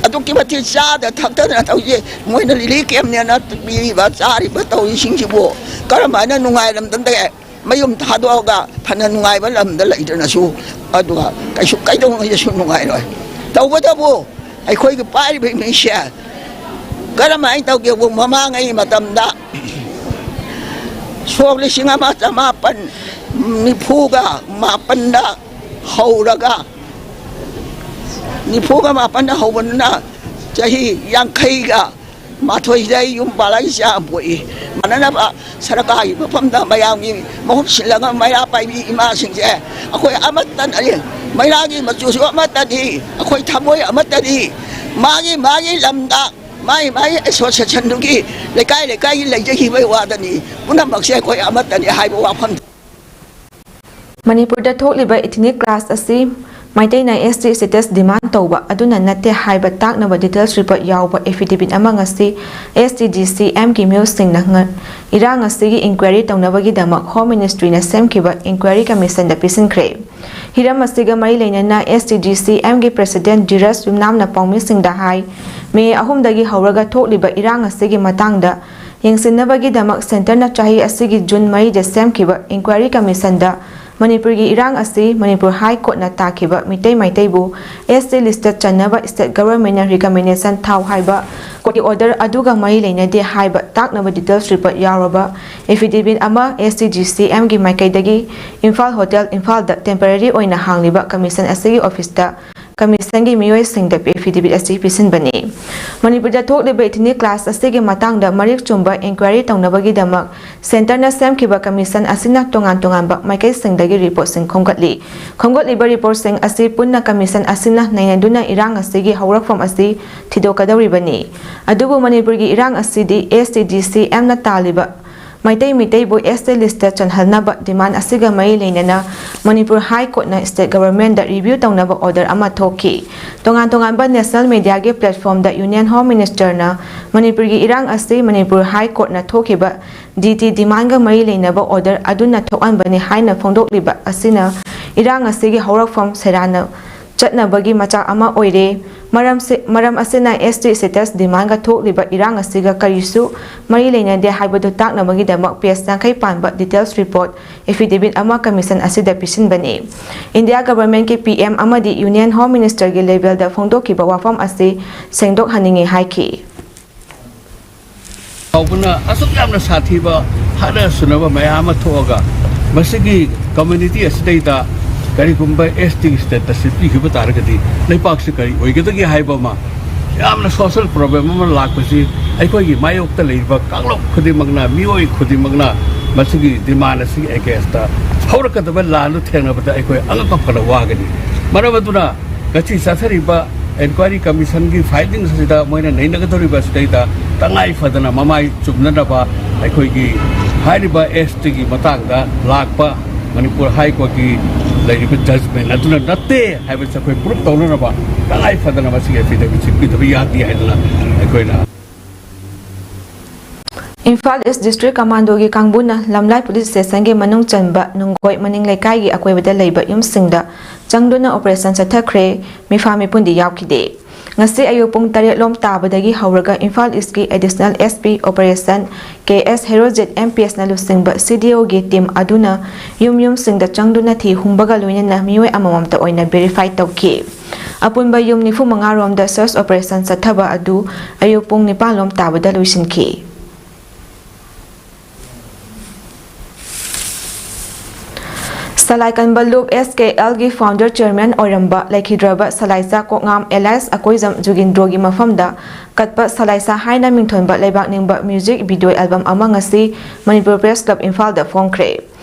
ꯑꯗꯨꯛꯀꯤ ꯃꯇꯤꯛ ꯆꯥꯗ ꯊꯛꯇꯗꯅ ꯇꯧꯔꯤꯁꯦ꯫ ꯃꯣꯏꯅ ꯔꯤꯂꯤꯐ ꯀꯦꯝꯅꯦꯅ ꯄꯤꯔꯤꯕ ꯆꯥꯔꯤꯕ ꯇꯧꯔꯤꯁꯤꯡꯁꯤꯕꯨ ꯀꯔꯝ ꯍꯥꯏꯅ ꯅꯨꯡꯉꯥꯏꯔꯝꯗꯅ ꯃꯌꯨꯝ ꯊꯥꯗꯣꯛꯑꯒ ꯐꯅ ꯅꯨꯡꯉꯥꯏꯕ ꯂꯝꯗ ꯂꯩꯗ꯭ꯔꯅꯁꯨ ꯑꯗꯨꯒ ꯀꯩꯁꯨ ꯀꯩꯗꯧꯉꯩꯗꯁꯨ ꯅꯨꯡꯉꯥꯏꯔꯣꯏ꯫ ꯇꯧꯕꯇꯕꯨ ꯑꯩꯈꯣꯏꯒꯤ ꯄꯥꯏꯔꯤꯕ ꯃꯤꯁꯦ ꯀꯔꯝꯍꯥꯏꯅ ꯇꯧꯒꯦꯕꯨ ꯃꯃꯥꯡꯉꯩ ꯃꯇꯝꯗ ꯁꯣꯛ ꯂꯤꯁꯤꯡ ꯑꯃ ꯆꯃꯥꯄꯟ ꯅꯤꯐꯨꯒ ꯃꯥꯄꯟꯗ ꯍꯧꯔꯒ ꯅꯤꯐꯨꯒ ꯃꯥꯄꯟꯗ ꯍꯧꯕꯗꯨꯅ ꯆꯍꯤ ꯌꯥꯡꯈꯩꯒ ꯃꯥꯊꯣꯏꯗ ꯑꯩ ꯌꯨꯝ ꯄꯥꯜꯂꯛꯏ, ꯏꯆꯥ ꯑꯃ ꯄꯣꯛꯏ꯫ ꯃꯥꯟꯅꯅꯕ ꯁꯔꯀꯥꯔꯒꯤ ꯃꯐꯝꯗ ꯃꯌꯥꯝꯒꯤ ꯃꯍꯨꯠ ꯁꯤꯜꯂꯒ ꯃꯩꯔꯥ ꯄꯥꯏꯕꯤ ꯏꯃꯥꯁꯤꯡꯁꯦ ꯑꯩꯈꯣꯏ ꯑꯃꯠꯇꯅꯤ꯫ ꯃꯩꯔꯥꯒꯤ ꯃꯆꯨꯁꯨ ꯑꯃꯠꯇꯅꯤ, ꯑꯩꯈꯣꯏ ꯊꯃꯣꯏ ꯑꯃꯠꯇꯅꯤ꯫ ꯃꯥꯒꯤ ꯃꯥꯒꯤ ꯂꯝꯗ ꯃꯥꯒꯤ ꯃꯥꯒꯤ ꯑꯦꯁꯣꯁꯤꯌꯦꯁꯟꯗꯨꯒꯤ ꯂꯩꯀꯥꯏ ꯂꯩꯀꯥꯏꯒꯤ ꯂꯩꯖꯈꯤꯕꯒꯤ ꯋꯥꯗꯅꯤ, ꯄꯨꯝꯅꯃꯛꯁꯦ ꯑꯩꯈꯣꯏ ꯑꯃꯠꯇꯅꯤ ꯍꯥꯏꯕ ꯋꯥꯐꯝ꯫ ꯃꯅꯤꯄꯨꯔꯗ ꯊꯣꯛꯂꯤꯕ ꯏꯊꯤꯅꯤꯛ ꯀ꯭ꯂꯥꯁ ꯑꯁꯤ ꯃꯩꯇꯩꯅ ꯑꯦꯁ ꯇꯤ ꯁ꯭ꯇꯦꯇꯁ ꯗꯤꯃꯥꯟ ꯇꯧꯕ ꯑꯗꯨꯅ ꯅꯠꯇꯦ ꯍꯥꯏꯕ ꯇꯥꯛꯅꯕ ꯗꯤꯇꯦꯜꯁ ꯔꯤꯄꯣꯔꯠ ꯌꯥꯎꯕ ꯑꯦꯐꯤꯗꯦꯕꯤꯠ ꯑꯃ ꯉꯁꯤ ꯑꯦꯁ ꯇꯤ ꯖꯤ ꯁꯤ ꯑꯦꯝꯒꯤ ꯃꯤꯑꯣꯏꯁꯤꯡꯅ ꯉ-, ꯏꯔꯥꯡ ꯑꯁꯤꯒꯤ ꯏꯟꯀ꯭ꯋꯥꯏꯔꯤ ꯇꯧꯅꯕꯒꯤꯗꯃꯛ ꯍꯣꯝ ꯃꯤꯅꯤꯁꯇ꯭ꯔꯤꯅ ꯁꯦꯝꯈꯤꯕ ꯏꯟꯀ꯭ꯋꯥꯏꯔꯤ ꯀꯃꯤꯁꯟꯗ ꯄꯤꯁꯤꯟꯈ꯭ꯔꯦ꯫ ꯍꯤꯔꯝ ꯑꯁꯤꯒ ꯃꯔꯤ ꯂꯩꯅꯅ ꯑꯦꯁ ꯇꯤ ꯖꯤ ꯁꯤ ꯑꯦꯝꯒꯤ ꯄ꯭ꯔꯦꯁꯤꯗꯦꯟꯠ ꯙꯤꯔꯖ ꯌꯨꯝꯅꯥꯝꯅ ꯄꯥꯎꯃꯤꯁꯤꯡꯗ ꯍꯥꯏ, ꯃꯦ ꯑꯍꯨꯝꯗꯒꯤ ꯍꯧꯔꯒ ꯊꯣꯛꯂꯤꯕ ꯏꯔꯥꯡ ꯑꯁꯤꯒꯤ ꯃꯇꯥꯡꯗ ꯌꯦꯡꯁꯤꯟꯅꯕꯒꯤꯗꯃꯛ ꯁꯦꯟꯇꯔꯅ ꯆꯍꯤ ꯑꯁꯤꯒꯤ ꯖꯨꯟ ꯃꯔꯤꯗ ꯁꯦꯝꯈꯤꯕ ꯏꯟꯀ꯭ꯋꯥꯏꯔꯤ ꯀꯃꯤꯁꯟꯗ ꯃꯅꯤꯄꯨꯔꯒꯤ ꯏꯔꯥꯡ ꯑꯁꯤ ꯃꯅꯤꯄꯨꯔ ꯍꯥꯏ ꯀꯣꯔꯠꯅ ꯇꯥꯈꯤꯕ ꯃꯤꯇꯩ ꯃꯩꯇꯩꯕꯨ ꯑꯦꯁ ꯇꯤ ꯂꯤꯁꯇ ꯆꯟꯅꯕ ꯁ꯭ꯇꯦꯠ ꯒꯚꯔꯟꯃꯦꯟꯠꯅ ꯔꯤꯀꯃꯦꯟꯗꯦꯁꯟ ꯊꯥꯎ ꯍꯥꯏꯕ ꯀꯣꯔꯠꯀꯤ ꯑꯣꯔꯗꯔ ꯑꯗꯨꯒ ꯃꯔꯤ ꯂꯩꯅꯗꯦ ꯍꯥꯏꯕ ꯇꯥꯛꯅꯕ ꯗꯤꯇꯦꯜꯁ ꯔꯤꯄꯣꯔꯠ ꯌꯥꯎꯔꯕ ꯑꯦꯐꯤꯗꯦꯕꯤꯠ ꯑꯃ ꯑꯦꯁ ꯇꯤ ꯖꯤ ꯁꯤ ꯑꯦꯝꯒꯤ ꯃꯥꯏꯀꯩꯗꯒꯤ ꯏꯝꯐꯥꯜ ꯍꯣꯇꯦꯜ ꯏꯝꯐꯥꯜꯗ ꯇꯦꯝꯄꯔꯦꯔꯤ ꯑꯣꯏꯅ ꯍꯥꯡꯂꯤꯕ ꯀꯃꯤꯁꯟ ꯑꯁꯤꯒꯤ ꯑꯣꯐꯤꯁꯇ ꯀꯃꯤꯁꯟꯒꯤ ꯃꯤꯑꯣꯏꯁꯤꯡꯗ ꯑꯦꯐꯤꯗꯦꯕꯤꯠ ꯑꯁꯤ ꯄꯤꯁꯤꯟꯕꯅꯤ꯫ ꯃꯅꯤꯄꯨꯔꯗ ꯊꯣꯛꯂꯤꯕ ꯏꯊꯅꯤꯛ ꯀ꯭ꯂꯥꯁ ꯑꯁꯤꯒꯤ ꯃꯇꯥꯡꯗ ꯃꯔꯤꯛ ꯆꯨꯝꯕ ꯏꯟꯀ꯭ꯋꯥꯏꯔꯤ ꯇꯧꯅꯕꯒꯤꯗꯃꯛ ꯁꯦꯟꯇꯔꯅ ꯁꯦꯝꯈꯤꯕ ꯀꯃꯤꯁꯟ ꯑꯁꯤꯅ ꯇꯣꯉꯥꯟ ꯇꯣꯉꯥꯟꯕ ꯃꯥꯏꯀꯩꯁꯤꯡꯗꯒꯤ ꯔꯤꯄꯣꯔꯠꯁꯤꯡ ꯈꯣꯝꯒꯠꯂꯤ꯫ ꯈꯣꯝꯒꯠꯂꯤꯕ ꯔꯤꯄꯣꯔꯠꯁꯤꯡ ꯑꯁꯤ ꯄꯨꯟꯅ ꯀꯃꯤꯁꯟ ꯑꯁꯤꯅ ꯅꯩꯅꯗꯨꯅ ꯏꯔꯥꯡ ꯑꯁꯤꯒꯤ ꯍꯧꯔꯛꯐꯝ ꯑꯁꯤ ꯊꯤꯗꯣꯛꯀꯗꯧꯔꯤꯕꯅꯤ꯫ ꯑꯗꯨꯕꯨ ꯃꯅꯤꯄꯨꯔꯒꯤ ꯏꯔꯥꯡ ꯑꯁꯤꯗꯤ ꯑꯦꯁ ꯇꯤ ꯖꯤ ꯁꯤ ꯑꯦꯝꯅ ꯇꯥꯜꯂꯤꯕ ꯃꯩꯇꯩ ꯃꯤꯇꯩꯕꯨ ꯑꯦꯁ ꯇꯤ ꯂꯤꯁꯇ ꯆꯜꯍꯟꯅꯕ ꯗꯤꯃꯥꯟ ꯑꯁꯤꯒ ꯃꯔꯤ ꯂꯩꯅꯅ ꯃꯅꯤꯄꯨꯔ ꯍꯥꯏ ꯀꯣꯔꯠꯅ ꯁ꯭ꯇꯦꯠ ꯒꯚꯔꯟꯃꯦꯟꯠꯗ ꯔꯤꯚ꯭ꯌꯨ ꯇꯧꯅꯕ ꯑꯣꯔꯗꯔ ꯑꯃ ꯊꯣꯛꯈꯤ꯫ ꯇꯣꯉꯥꯟ ꯇꯣꯉꯥꯟꯕ ꯅꯦꯁꯅꯦꯜ ꯃꯤꯗꯤꯌꯥꯒꯤ ꯄ꯭ꯂꯦꯠꯐꯣꯔꯝꯗ ꯌꯨꯅꯤꯌꯟ ꯍꯣꯝ ꯃꯤꯅꯤꯁꯇꯔꯅ ꯃꯅꯤꯄꯨꯔꯒꯤ ꯏꯔꯥꯡ ꯑꯁꯤ ꯃꯅꯤꯄꯨꯔ ꯍꯥꯏ ꯀꯣꯔꯠꯅ ꯊꯣꯛꯈꯤꯕ ꯗꯤ ꯇꯤ ꯗꯤꯃꯥꯟꯒ ꯃꯔꯤ ꯂꯩꯅꯕ ꯑꯣꯔꯗꯔ ꯑꯗꯨꯅ ꯊꯣꯛꯍꯟꯕꯅꯤ ꯍꯥꯏꯅ ꯐꯣꯡꯗꯣꯛꯂꯤꯕ ꯑꯁꯤꯅ ꯏꯔꯥꯡ ꯑꯁꯤꯒꯤ ꯍꯧꯔꯛꯐꯝ ꯁꯦꯔꯥꯟꯅ ꯆꯠꯅꯕꯒꯤ ꯃꯆꯥꯛ ꯑꯃ ꯑꯣꯏꯔꯦ꯫ ꯃꯔꯝꯁꯤ-, ꯃꯔꯝ ꯑꯁꯤꯅ ꯑꯦꯁ ꯇꯤ ꯁ꯭ꯇꯦꯇꯁ ꯗꯤꯃꯥꯟꯒ ꯊꯣꯛꯂꯤꯕ ꯏꯔꯥꯡ ꯑꯁꯤꯒ ꯀꯔꯤꯁꯨ ꯃꯔꯤ ꯂꯩꯅꯗꯦ ꯍꯥꯏꯕꯗꯨ ꯇꯥꯛꯅꯕꯒꯤꯗꯃꯛ ꯄꯦꯖ ꯌꯥꯡꯈꯩ ꯄꯥꯟꯕ ꯗꯤꯇꯦꯜꯁ ꯔꯤꯄꯣꯔꯠ ꯑꯦꯐꯤꯗꯦꯕꯤꯠ ꯑꯃ ꯀꯃꯤꯁꯟ ꯑꯁꯤꯗ ꯄꯤꯁꯤꯟꯕꯅꯤ꯫ ꯏꯟꯗꯤꯌꯥ ꯒꯚꯔꯟꯃꯦꯟꯠꯀꯤ ꯄꯤ ꯑꯦꯝ ꯑꯃꯗꯤ ꯌꯨꯅꯤꯌꯟ ꯍꯣꯝ ꯃꯤꯅꯤꯁꯇꯔꯒꯤ ꯂꯦꯚꯦꯜꯗ ꯐꯣꯡꯗꯣꯛꯈꯤꯕ ꯋꯥꯐꯝ ꯑꯁꯤ ꯁꯦꯡꯗꯣꯛꯍꯟꯅꯤꯡꯏ ꯍꯥꯏꯈꯤ꯫ ꯇꯧꯕꯅ ꯑꯁꯨꯛ ꯌꯥꯝꯅ ꯁꯥꯊꯤꯕ ꯍꯥꯠꯅ ꯁꯨꯅꯕ ꯃꯌꯥꯝ ꯑꯃ ꯊꯣꯛꯑꯒ ꯃꯁꯤꯒꯤ ꯀꯝꯃ꯭ꯌꯨꯅꯤꯇꯤ ꯑꯁꯤꯗꯩꯗ ꯀꯔꯤꯒꯨꯝꯕ ꯑꯦꯁ ꯇꯤ ꯁ꯭ꯇꯦꯇꯁꯁꯤ ꯄꯤꯈꯤꯕ ꯇꯥꯔꯒꯗꯤ ꯂꯩꯄꯥꯛꯁꯤ ꯀꯔꯤ ꯑꯣꯏꯒꯗꯒꯦ ꯍꯥꯏꯕ ꯑꯃ, ꯌꯥꯝꯅ ꯁꯣꯁꯤꯌꯦꯜ ꯄ꯭ꯔꯣꯕ꯭ꯂꯦꯝ ꯑꯃ ꯂꯥꯛꯄꯁꯤ ꯑꯩꯈꯣꯏꯒꯤ ꯃꯥꯌꯣꯛꯇ ꯂꯩꯔꯤꯕ ꯀꯥꯡꯂꯨꯞ ꯈꯨꯗꯤꯡꯃꯛꯅ, ꯃꯤꯑꯣꯏ ꯈꯨꯗꯤꯡꯃꯛꯅ ꯃꯁꯤꯒꯤ ꯗꯤꯃꯥꯟ ꯑꯁꯤꯒꯤ ꯑꯦꯒꯦꯟꯁꯇ ꯍꯧꯔꯛꯀꯗꯕ ꯂꯥꯟꯗꯨ ꯊꯦꯡꯅꯕꯗ ꯑꯩꯈꯣꯏ ꯑꯉꯛꯄ ꯐꯅ ꯋꯥꯒꯅꯤ꯫ ꯃꯔꯝ ꯑꯗꯨꯅ ꯉꯁꯤ ꯆꯠꯊꯔꯤꯕ ꯏꯟꯀ꯭ꯋꯥꯏꯔꯤ ꯀꯝꯃꯤꯁꯟꯒꯤ ꯐꯥꯏꯟꯗꯤꯡꯁ ꯑꯁꯤꯗ ꯃꯣꯏꯅ ꯅꯩꯅꯒꯗꯧꯔꯤꯕ ꯑꯁꯤꯗꯩꯗ ꯇꯉꯥꯏ ꯐꯗꯅ ꯃꯃꯥꯏ ꯆꯨꯝꯅꯅꯕ ꯑꯩꯈꯣꯏꯒꯤ ꯍꯥꯏꯔꯤꯕ ꯑꯦꯁ ꯇꯤꯒꯤ ꯃꯇꯥꯡꯗ ꯂꯥꯛꯄ ꯃꯅꯤꯄꯨꯔ ꯍꯥꯏ ꯀꯣꯔꯠꯀꯤ ꯂꯩꯔꯤꯕ ꯖꯖꯃꯦꯟ ꯑꯗꯨꯅ ꯅꯠꯇꯦ ꯍꯥꯏꯕꯁꯤ ꯑꯩꯈꯣꯏ ꯄ꯭ꯔꯨꯞ ꯇꯧꯅꯅꯕ ꯇꯉꯥꯏ ꯐꯗꯅ ꯃꯁꯤꯒꯤ ꯑꯦꯐꯤꯗꯦꯕꯤꯠꯁꯤ ꯄꯤꯗꯕ ꯌꯥꯗꯦ ꯍꯥꯏꯗꯅ ꯑꯩꯈꯣꯏꯅ ꯏꯝꯐꯥꯜ ꯏꯁ ꯗꯤꯁꯇ꯭ꯔꯤꯛ ꯀꯃꯥꯟꯗꯣꯒꯤ ꯀꯥꯡꯕꯨꯅ ꯂꯝꯂꯥꯏ ꯄꯨꯂꯤꯁ ꯁ꯭ꯇꯦꯁꯟꯒꯤ ꯃꯅꯨꯡ ꯆꯟꯕ ꯅꯨꯡꯒꯣꯏ ꯃꯅꯤꯡ ꯂꯩꯀꯥꯏꯒꯤ ꯑꯀꯣꯏꯕꯗ ꯂꯩꯕ ꯌꯨꯝꯁꯤꯡꯗ ꯆꯪꯗꯨꯅ ꯑꯣꯄꯔꯦꯁꯟ ꯆꯠꯊꯈ꯭ꯔꯦ꯫ ꯃꯤꯐꯥ ꯃꯤꯄꯨꯟꯗꯤ ꯌꯥꯎꯈꯤꯗꯦ꯫ ꯉꯁꯤ ꯑꯌꯨꯛ ꯄꯨꯡ ꯇꯔꯦꯠ ꯂꯣꯝ ꯇꯥꯕꯗꯒꯤ ꯍꯧꯔꯒ ꯏꯝꯐꯥꯜ ꯏꯁꯀꯤ ꯑꯦꯗꯤꯁꯅꯦꯜ ꯑꯦꯁ ꯄꯤ ꯑꯣꯄꯔꯦꯁꯟ ꯀꯦ ꯑꯦꯁ ꯍꯦꯔꯣꯖꯤꯠ ꯑꯦꯝ ꯄꯤ ꯑꯦꯁꯅ ꯂꯨꯆꯤꯡꯕ ꯁꯤ ꯗꯤ ꯑꯣꯒꯤ ꯇꯤꯝ ꯑꯗꯨꯅ ꯌꯨꯝ ꯌꯨꯝꯁꯤꯡꯗ ꯆꯪꯗꯨꯅ ꯊꯤ ꯍꯨꯝꯕꯒ ꯂꯣꯏꯅꯅ ꯃꯤꯑꯣꯏ ꯑꯃꯃꯝꯇ ꯑꯣꯏꯅ ꯚꯦꯔꯤꯐꯥꯏ ꯇꯧꯈꯤ꯫ ꯑꯄꯨꯟꯕ ꯌꯨꯝ ꯅꯤꯐꯨ ꯃꯉꯥ ꯔꯣꯝꯗ ꯁꯔꯆ ꯑꯣꯄꯔꯦꯁꯟ ꯆꯠꯊꯕ ꯑꯗꯨ ꯑꯌꯨꯛ ꯄꯨꯡ ꯅꯤꯄꯥꯟ ꯂꯣꯝ ꯇꯥꯕꯗ ꯂꯣꯏꯁꯤꯟꯈꯤ꯫ ꯁꯂꯥꯏ ꯀꯟꯕ ꯂꯨꯞ ꯑꯦꯁ ꯀꯦ ꯑꯦꯜꯒꯤ ꯐꯥꯎꯟꯗꯔ ꯆꯤꯌꯔꯃꯦꯟ ꯑꯣꯏꯔꯝꯕ ꯂꯩꯈꯤꯗ꯭ꯔꯕ ꯁꯂꯥꯏꯆꯥ ꯀꯣꯛꯉꯥꯝ ꯑꯦꯂꯥꯏꯁ ꯑꯀꯣꯏꯖꯝ ꯖꯨꯒꯤꯟꯗ꯭ꯔꯣꯒꯤ ꯃꯐꯝꯗ ꯀꯠꯄ ꯁꯂꯥꯏꯆꯥ ꯍꯥꯏꯅ ꯃꯤꯡꯊꯣꯟꯕ ꯂꯩꯕꯥꯛ ꯅꯤꯡꯕ ꯃ꯭ꯌꯨꯖꯤꯛ ꯚꯤꯗꯤꯑꯣ ꯑꯦꯜꯕꯝ ꯑꯃ ꯉꯁꯤ ꯃꯅꯤꯄꯨꯔ ꯄ꯭ꯔꯦꯁ ꯀ꯭ꯂꯕ ꯏꯝꯐꯥꯜꯗ ꯐꯣꯡꯈ꯭ꯔꯦ꯫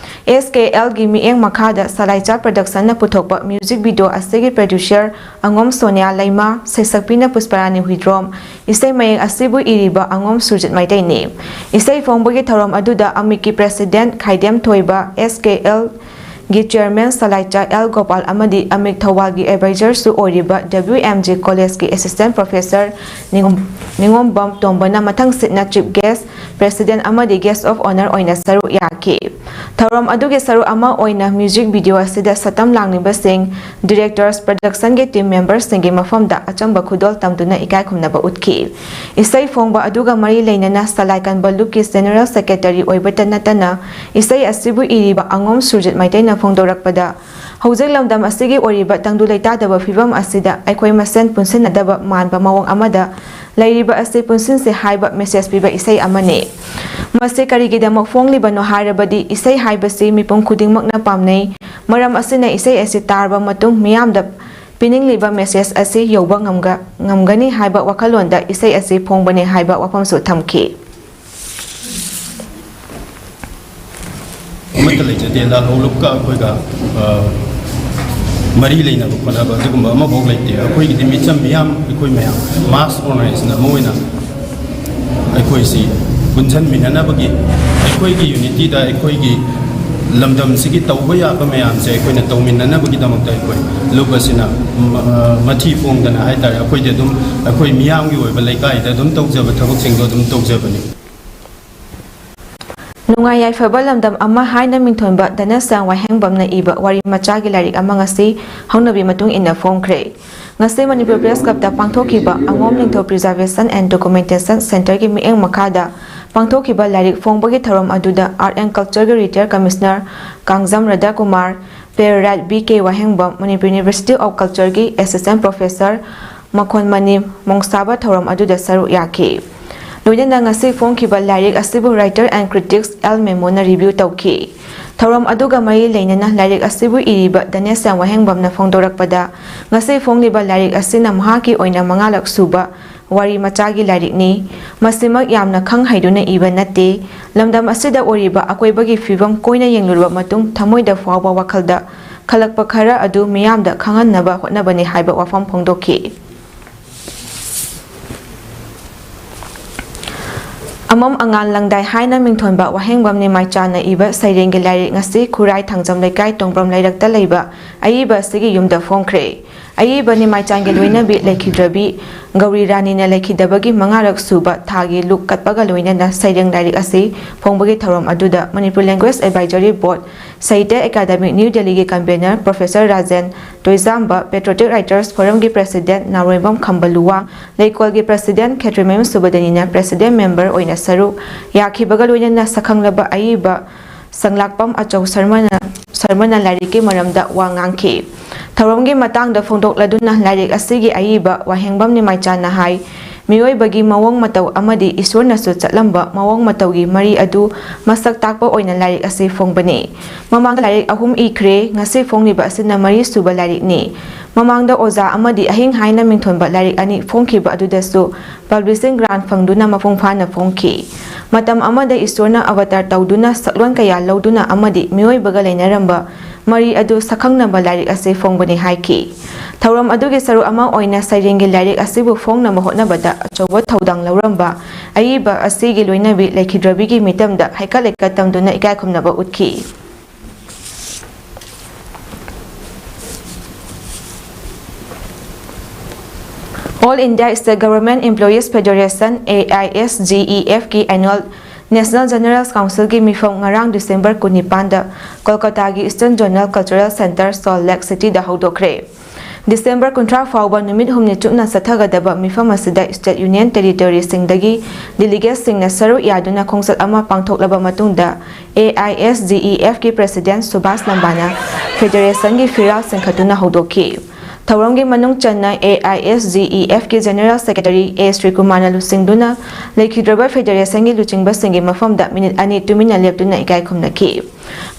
ꯑꯦꯁ ꯀꯦ ꯑꯦꯜꯒꯤ ꯃꯤꯠꯌꯦꯡ ꯃꯈꯥꯗ ꯁꯂꯥꯏꯆꯥ ꯄ꯭ꯔꯗꯛꯁꯟꯅ ꯄꯨꯊꯣꯛꯄ ꯃ꯭ꯌꯨꯖꯤꯛ ꯚꯤꯗꯤꯑꯣ ꯑꯁꯤꯒꯤ ꯄ꯭ꯔꯗ꯭ꯌꯨꯁꯔ ꯑꯉꯣꯝ ꯁꯣꯅꯤꯌꯥ ꯂꯩꯃꯥ, ꯁꯩꯁꯛꯄꯤꯅ ꯄꯨꯁꯄꯔꯥꯅꯤ ꯍꯨꯏꯗ꯭ꯔꯣꯝ, ꯏꯁꯩ ꯃꯌꯦꯛ ꯑꯁꯤꯕꯨ ꯏꯔꯤꯕ ꯑꯉꯣꯝ ꯁꯨꯔꯖꯤꯠ ꯃꯩꯇꯩꯅꯤ꯫ ꯏꯁꯩ ꯐꯣꯡꯕꯒꯤ ꯊꯧꯔꯝ ꯑꯗꯨꯗ ꯑꯃꯤꯛꯀꯤ ꯄ꯭ꯔꯦꯁꯤꯗꯦꯟꯠ ꯈꯥꯏꯗꯦꯝ ꯊꯣꯏꯕ, ꯑꯦꯁ ꯀꯦ ꯑꯦꯜꯒꯤ ꯆꯤꯌꯔꯃꯦꯟ ꯁꯂꯥꯏꯆꯥ ꯑꯦꯜ ꯒꯣꯄꯥꯜ ꯑꯃꯗꯤ ꯑꯃꯤꯛ ꯊꯧꯕꯥꯜꯒꯤ ꯑꯦꯗꯚꯥꯏꯖꯔꯁꯨ ꯑꯣꯏꯔꯤꯕ ꯗꯕ꯭ꯂꯤꯎ ꯑꯦꯝ ꯖꯤ ꯀꯣꯂꯦꯖꯀꯤ ꯑꯦꯁꯤꯁꯇꯦꯟꯠ ꯄ꯭ꯔꯣꯐꯦꯁꯔ ꯅꯤꯉꯣꯝ-, ꯅꯤꯉꯣꯝꯕꯝ ꯇꯣꯝꯕꯅ ꯃꯊꯪ ꯁꯤꯠꯅ ꯆꯤꯐ ꯒꯦꯁ꯭ꯠ, ꯄ꯭ꯔꯦꯁꯤꯗꯦꯟꯠ ꯑꯃꯗꯤ ꯒꯦꯁ꯭ꯠ ꯑꯣꯐ ꯑꯣꯅꯔ ꯑꯣꯏꯅ ꯁꯔꯨꯛ ꯌꯥꯈꯤ꯫ ꯊꯧꯔꯝ ꯑꯗꯨꯒꯤ ꯁꯔꯨꯛ ꯑꯃ ꯑꯣꯏꯅ ꯃ꯭ꯌꯨꯖꯤꯛ ꯚꯤꯗꯤꯑꯣ ꯑꯁꯤꯗ ꯁꯛꯇꯝ ꯂꯥꯡꯂꯤꯕꯁꯤꯡ, ꯗꯤꯔꯦꯛꯇꯔꯁ, ꯄ꯭ꯔꯗꯛꯁꯟꯒꯤ ꯇꯤꯝ ꯃꯦꯝꯕꯔꯁꯤꯡꯒꯤ ꯃꯐꯝꯗ ꯑꯆꯝꯕ ꯈꯨꯗꯣꯜ ꯇꯝꯗꯨꯅ ꯏꯀꯥꯏ ꯈꯨꯝꯅꯕ ꯎꯠꯈꯤ꯫ ꯏꯁꯩ ꯐꯣꯡꯕ ꯑꯗꯨꯒ ꯃꯔꯤ ꯂꯩꯅꯅ ꯁꯂꯥꯏ ꯀꯟꯕ ꯂꯨꯞꯀꯤ ꯖꯦꯅꯔꯦꯜ ꯁꯦꯀ꯭ꯔꯦꯇꯔꯤ ꯑꯣꯏꯕꯇ ꯅꯠꯇꯅ ꯏꯁꯩ ꯑꯁꯤꯕꯨ ꯏꯔꯤꯕ ꯑꯉꯣꯝ ꯁꯨꯔꯖꯤꯠ ꯃꯩꯇꯩꯅ ꯐꯣꯡꯗꯣꯔꯛꯄꯗ, ꯍꯧꯖꯤꯛ ꯂꯝꯗꯝ ꯑꯁꯤꯒꯤ ꯑꯣꯏꯔꯤꯕ ꯇꯪꯗꯨ ꯂꯩꯇꯥꯗꯕ ꯐꯤꯕꯝ ꯑꯁꯤꯗ ꯑꯩꯈꯣꯏ ꯃꯁꯦꯟ ꯄꯨꯟꯁꯤꯟꯅꯗꯕ ꯃꯥꯟꯕ ꯃꯑꯣꯡ ꯑꯃꯗ ꯂꯩꯔꯤꯕ ꯑꯁꯤ ꯄꯨꯟꯁꯤꯟꯁꯤ ꯍꯥꯏꯕ ꯃꯦꯁꯦꯖ ꯄꯤꯕ ꯏꯁꯩ ꯑꯃꯅꯤ꯫ ꯃꯁꯤ ꯀꯔꯤꯒꯤꯗꯃꯛ ꯐꯣꯡꯂꯤꯕꯅꯣ ꯍꯥꯏꯔꯕꯗꯤ ꯏꯁꯩ ꯍꯥꯏꯕꯁꯤ ꯃꯤꯄꯨꯝ ꯈꯨꯗꯤꯡꯃꯛꯅ ꯄꯥꯝꯅꯩ꯫ ꯃꯔꯝ ꯑꯁꯤꯅ ꯏꯁꯩ ꯑꯁꯤ ꯇꯥꯔꯕ ꯃꯇꯨꯡ ꯃꯤꯌꯥꯝꯗ ꯄꯤꯅꯤꯡꯂꯤꯕ ꯃꯦꯁꯦꯖ ꯑꯁꯤ ꯌꯧꯕ ꯉꯝꯒ-, ꯉꯝꯒꯅꯤ ꯍꯥꯏꯕ ꯋꯥꯈꯜꯂꯣꯟꯗ ꯏꯁꯩ ꯑꯁꯤ ꯐꯣꯡꯕꯅꯤ ꯍꯥꯏꯕ ꯋꯥꯐꯝꯁꯨ ꯊꯝꯈꯤ꯫ ꯑꯃꯠꯇ ꯂꯩꯖꯗꯦ꯫ ꯂꯥꯜꯍꯧꯂꯨꯞꯀ ꯑꯩꯈꯣꯏꯒ, ꯑ, ꯃꯔꯤ ꯂꯩꯅꯕ ꯈꯣꯠꯅꯕ ꯑꯗꯨꯒꯨꯝꯕ ꯑꯃꯐꯥꯎ ꯂꯩꯇꯦ꯫ ꯑꯩꯈꯣꯏꯒꯤꯗꯤ ꯃꯤꯆꯝ ꯃꯤꯌꯥꯝ, ꯑꯩꯈꯣꯏ ꯃꯌꯥꯝ ꯃꯥꯁ ꯑꯣꯔꯒꯅꯥꯏꯖꯦꯁꯟ ꯑꯃ ꯑꯣꯏꯅ ꯑꯩꯈꯣꯏꯁꯤ ꯄꯨꯟꯁꯤꯟꯃꯤꯟꯅꯅꯕꯒꯤ, ꯑꯩꯈꯣꯏꯒꯤ ꯌꯨꯅꯤꯇꯤꯗ, ꯑꯩꯈꯣꯏꯒꯤ ꯂꯝꯗꯝꯁꯤꯒꯤ ꯇꯧꯕ ꯌꯥꯕ ꯃꯌꯥꯝꯁꯦ ꯑꯩꯈꯣꯏꯅ ꯇꯧꯃꯤꯟꯅꯅꯕꯒꯤꯗꯃꯛꯇ ꯑꯩꯈꯣꯏ ꯂꯨꯞ ꯑꯁꯤꯅ ꯃ-, ꯃꯊꯤ ꯐꯣꯡꯗꯅ ꯍꯥꯏꯇꯥꯔꯦ, ꯑꯩꯈꯣꯏꯗꯤ ꯑꯗꯨꯝ ꯑꯩꯈꯣꯏ ꯃꯤꯌꯥꯝꯒꯤ ꯑꯣꯏꯕ ꯂꯩꯀꯥꯏꯗ ꯑꯗꯨꯝ ꯇꯧꯖꯕ ꯊꯕꯛꯁꯤꯡꯗꯣ ꯑꯗꯨꯝ ꯇꯧꯖꯕꯅꯤ꯫ ꯃꯌꯥꯏꯐꯕ ꯂꯝꯗꯝ ꯑꯃ ꯍꯥꯏꯅ ꯃꯤꯡꯊꯣꯟꯕ ꯙꯅꯁ꯭ꯌꯥꯝ ꯋꯥꯍꯦꯡꯕꯝꯅ ꯏꯕ ꯋꯥꯔꯤ ꯃꯆꯥꯒꯤ ꯂꯥꯏꯔꯤꯛ ꯑꯃ ꯉꯁꯤ ꯍꯧꯅꯕꯤ ꯃꯇꯨꯡ ꯏꯟꯅ ꯐꯣꯡꯈ꯭ꯔꯦ꯫ ꯉꯁꯤ ꯃꯅꯤꯄꯨꯔ ꯄ꯭ꯔꯦꯁ ꯀ꯭ꯂꯕꯇ ꯄꯥꯡꯊꯣꯛꯈꯤꯕ ꯑꯉꯣꯝ ꯅꯤꯡꯊꯧ Preservation and Documentation Centreꯒꯤ ꯃꯤꯠꯌꯦꯡ ꯃꯈꯥꯗ ꯄꯥꯡꯊꯣꯛꯈꯤꯕ ꯂꯥꯏꯔꯤꯛ ꯐꯣꯡꯕꯒꯤ ꯊꯧꯔꯝ ꯑꯗꯨꯗ Art and Cultureꯒꯤ retired commissioner Kangjam ꯔꯙꯥꯀꯨꯃꯥꯔ, playwright B K Wahengbam, Manipur University of Cultureꯒꯤ assistant professor ꯃꯈꯣꯟꯃꯅꯤ ꯃꯣꯡꯁꯥꯕ ꯊꯧꯔꯝ ꯑꯗꯨꯗ ꯁꯔꯨꯛ ꯌꯥꯈꯤ꯫ ꯂꯣꯏꯅꯅ ꯉꯁꯤ ꯐꯣꯡꯈꯤꯕ ꯂꯥꯏꯔꯤꯛ ꯑꯁꯤꯕꯨ writer and critics L ꯃꯦꯃꯣꯅ review ꯇꯧꯈꯤ꯫ ꯊꯧꯔꯝ ꯑꯗꯨꯒ ꯃꯔꯤ ꯂꯩꯅꯅ ꯂꯥꯏꯔꯤꯛ ꯑꯁꯤꯕꯨ ꯏꯔꯤꯕ ꯙꯅꯦꯁ꯭ꯌꯥꯝ ꯋꯥꯍꯦꯡꯕꯝꯅ ꯐꯣꯡꯗꯣꯔꯛꯄꯗ, ꯉꯁꯤ ꯐꯣꯡꯂꯤꯕ ꯂꯥꯏꯔꯤꯛ ꯑꯁꯤꯅ ꯃꯍꯥꯛꯀꯤ ꯑꯣꯏꯅ ꯃꯉꯥꯔꯛ ꯁꯨꯕ ꯋꯥꯔꯤ ꯃꯆꯥꯒꯤ ꯂꯥꯏꯔꯤꯛꯅꯤ꯫ ꯃꯁꯤꯃꯛ ꯌꯥꯝꯅ ꯈꯪ ꯍꯩꯗꯨꯅ ꯏꯕ ꯅꯠꯇꯦ꯫ ꯂꯝꯗꯝ ꯑꯁꯤꯗ ꯑꯣꯏꯔꯤꯕ ꯑꯀꯣꯏꯕꯒꯤ ꯐꯤꯕꯝ ꯀꯣꯏꯅ ꯌꯦꯡꯂꯨꯔꯕ ꯃꯇꯨꯡ ꯊꯃꯣꯏꯗ ꯐꯥꯎꯕ ꯋꯥꯈꯜꯗ ꯈꯜꯂꯛꯄ ꯈꯔ ꯑꯗꯨ ꯃꯤꯌꯥꯝꯗ ꯈꯪꯍꯟꯅꯕ ꯍꯣꯠꯅꯕꯅꯤ ꯍꯥꯏꯕ ꯋꯥꯐꯝ ꯐꯣꯡꯗꯣꯛꯈꯤ꯫ ꯑꯃꯝ ꯑꯉꯥꯟ ꯂꯪꯗꯥꯏ ꯍꯥꯏꯅ ꯃꯤꯡꯊꯣꯟꯕ ꯋꯥꯍꯦꯡꯕꯝ ꯅꯤꯃꯥꯏꯆꯥꯅ ꯏꯕ ꯁꯩꯔꯦꯡꯒꯤ ꯂꯥꯏꯔꯤꯛ ꯉꯁꯤ ꯈꯨꯔꯥꯏ ꯊꯥꯡꯖꯝ ꯂꯩꯀꯥꯏ ꯇꯣꯡꯕ꯭ꯔꯝ ꯂꯩꯔꯛꯇ ꯂꯩꯕ ꯑꯏꯕ ꯑꯁꯤꯒꯤ ꯌꯨꯝꯗ ꯐꯣꯡꯈ꯭ꯔꯦ꯫ ꯑꯏꯕ ꯅꯤꯃꯥꯏꯆꯥꯟꯒꯤ ꯂꯣꯏꯅꯕꯤ ꯂꯩꯈꯤꯗ꯭ꯔꯕꯤ ꯒꯧꯔꯤ ꯔꯥꯅꯤꯅ ꯂꯩꯈꯤꯗꯕꯒꯤ ꯃꯉꯥꯔꯛ ꯁꯨꯕ ꯊꯥꯒꯤ ꯂꯨꯛ ꯀꯠꯄꯒ ꯂꯣꯏꯅꯅ ꯁꯩꯔꯦꯡ ꯂꯥꯏꯔꯤꯛ ꯑꯁꯤ ꯐꯣꯡꯕꯒꯤ ꯊꯧꯔꯝ ꯑꯗꯨꯗ Manipur Language Advisory Board, Sahitya Academy, New Delhiꯒꯤ convener Professor Rajen ꯇꯣꯏꯖꯥꯝꯕ, Patriotic Writers Forumꯒꯤ president ꯅꯥꯎꯔꯦꯝꯕꯝ ꯈꯝꯕ ꯂꯨꯋꯥꯡ, ꯂꯩꯀꯣꯜꯒꯤ president ꯈꯦꯇ꯭ꯔꯤꯃꯌꯨꯝ ꯁꯨꯕꯗꯅꯤꯅ president member ꯑꯣꯏꯅ ꯁꯔꯨꯛ ꯌꯥꯈꯤꯕꯒ ꯂꯣꯏꯅꯅ ꯁꯛꯈꯪꯂꯕ ꯑꯏꯕ ꯁꯪꯂꯥꯛꯄꯝ ꯑꯆꯧ ꯁꯔꯃꯅ, ꯁꯔꯃꯅ ꯂꯥꯏꯔꯤꯛꯀꯤ ꯃꯔꯝꯗ ꯋꯥ ꯉꯥꯡꯈꯤ꯫ ꯊꯧꯔꯝꯒꯤ ꯃꯇꯥꯡꯗ ꯐꯣꯡꯗꯣꯛꯂꯗꯨꯅ ꯂꯥꯏꯔꯤꯛ ꯑꯁꯤꯒꯤ ꯑꯏꯕ ꯋꯥꯍꯦꯡꯕꯝ ꯅꯤꯃꯥꯏꯆꯥꯅ ꯍꯥꯏ, ꯃꯤꯑꯣꯏꯕꯒꯤ ꯃꯑꯣꯡ ꯃꯇꯧ ꯑꯃꯗꯤ ꯏꯁꯣꯔꯅꯁꯨ ꯆꯠꯂꯝꯕ ꯃꯑꯣꯡ ꯃꯇꯧꯒꯤ ꯃꯔꯤ ꯑꯗꯨ ꯃꯁꯛ ꯇꯥꯛꯄ ꯑꯣꯏꯅ ꯂꯥꯏꯔꯤꯛ ꯑꯁꯤ ꯐꯣꯡꯕꯅꯤ꯫ ꯃꯃꯥꯡꯗ ꯂꯥꯏꯔꯤꯛ ꯑꯍꯨꯝ ꯏꯈ꯭ꯔꯦ, ꯉꯁꯤ ꯐꯣꯡꯂꯤꯕ ꯑꯁꯤꯅ ꯃꯔꯤꯁꯨꯕ ꯂꯥꯏꯔꯤꯛꯅꯤ꯫ ꯃꯃꯥꯡꯗ ꯑꯣꯖꯥ ꯑꯃꯗꯤ ꯑꯍꯤꯡ ꯍꯥꯏꯅ ꯃꯤꯡꯊꯣꯟꯕ ꯂꯥꯏꯔꯤꯛ ꯑꯅꯤ ꯐꯣꯡꯈꯤꯕ ꯑꯗꯨꯗꯁꯨ publishing grant ꯐꯪꯗꯨꯅ ꯃꯄꯨꯡ ꯐꯥꯅ ꯐꯣꯡꯈꯤ꯫ ꯃꯇꯝ ꯑꯃꯗ ꯏꯁꯣꯔꯅ ꯑꯕꯇꯥꯔ ꯇꯧꯗꯨꯅ ꯁꯛꯂꯣꯟ ꯀꯌꯥ ꯂꯧꯗꯨꯅ ꯑꯃꯗꯤ ꯃꯤꯑꯣꯏꯕꯒ ꯂꯩꯅꯔꯝꯕ ꯃꯔꯤ ꯑꯗꯨ ꯁꯛꯈꯪꯅꯕ ꯂꯥꯏꯔꯤꯛ ꯑꯁꯤ ꯐꯣꯡꯕꯅꯤ ꯍꯥꯏꯈꯤ꯫ ꯊꯧꯔꯝ ꯑꯗꯨꯒꯤ ꯁꯔꯨꯛ ꯑꯃ ꯑꯣꯏꯅ ꯁꯩꯔꯦꯡꯒꯤ ꯂꯥꯏꯔꯤꯛ ꯑꯁꯤꯕꯨ ꯐꯣꯡꯅꯕ ꯍꯣꯠꯅꯕꯗ ꯑꯆꯧꯕ ꯊꯧꯗꯥꯡ ꯂꯧꯔꯝꯕ ꯑꯏꯕ ꯑꯁꯤꯒꯤ ꯂꯣꯏꯅꯕꯤ ꯂꯩꯈꯤꯗ꯭ꯔꯕꯤꯒꯤ ꯃꯤꯇꯝꯗ ꯍꯩꯀꯠ ꯂꯩꯀꯠ ꯇꯝꯗꯨꯅ ꯏꯀꯥꯏ ꯈꯨꯝꯅꯕ ꯎꯠꯈꯤ꯫ All India State Government Employees Federation, AISGEFꯀꯤ annual National General Councilꯒꯤ ꯃꯤꯐꯝ ꯉꯔꯥꯡ December ꯀꯨꯟꯅꯤꯄꯥꯟꯗ ꯀꯣꯜꯀꯇꯥꯒꯤ Eastern Zonal Cultural Centre Salt Lake Cityꯗ ꯍꯧꯗꯣꯛꯈ꯭ꯔꯦ꯫ December ꯀꯨꯟꯊ꯭ꯔꯥ ꯐꯥꯎꯕ ꯅꯨꯃꯤꯠ ꯍꯨꯝꯅꯤ ꯆꯨꯞꯅ ꯆꯠꯊꯒꯗꯕ ꯃꯤꯐꯝ ꯑꯁꯤꯗ state union territoryꯁꯤꯡꯗꯒꯤ delegatesꯁꯤꯡꯅ ꯁꯔꯨꯛ ꯌꯥꯗꯨꯅ ꯈꯣꯡꯆꯠ ꯑꯃ ꯄꯥꯡꯊꯣꯛꯂꯕ ꯃꯇꯨꯡꯗ, AISGEFꯀꯤ President ꯁꯨꯚꯥꯁ ꯂꯝꯕꯥꯅ federationꯒꯤ ꯐꯤꯔꯥꯜ ꯆꯤꯡꯈꯠꯇꯨꯅ ꯍꯧꯗꯣꯛꯈꯤ꯫ ꯊꯧꯔꯝꯒꯤ ꯃꯅꯨꯡ ꯆꯟꯅ AISGEFꯀꯤ General Secretary A ꯁ꯭ꯔꯤꯀꯨꯃꯥꯔꯅ ꯂꯨꯆꯤꯡꯗꯨꯅ ꯂꯩꯈꯤꯗ꯭ꯔꯕ federationꯒꯤ ꯂꯨꯆꯤꯡꯕꯁꯤꯡꯒꯤ ꯃꯐꯝꯗ ꯃꯤꯅꯤꯠ ꯑꯅꯤ ꯇꯨꯃꯤꯟꯅ ꯂꯦꯞꯇꯨꯅ ꯏꯀꯥꯏ ꯈꯨꯝꯅꯈꯤ꯫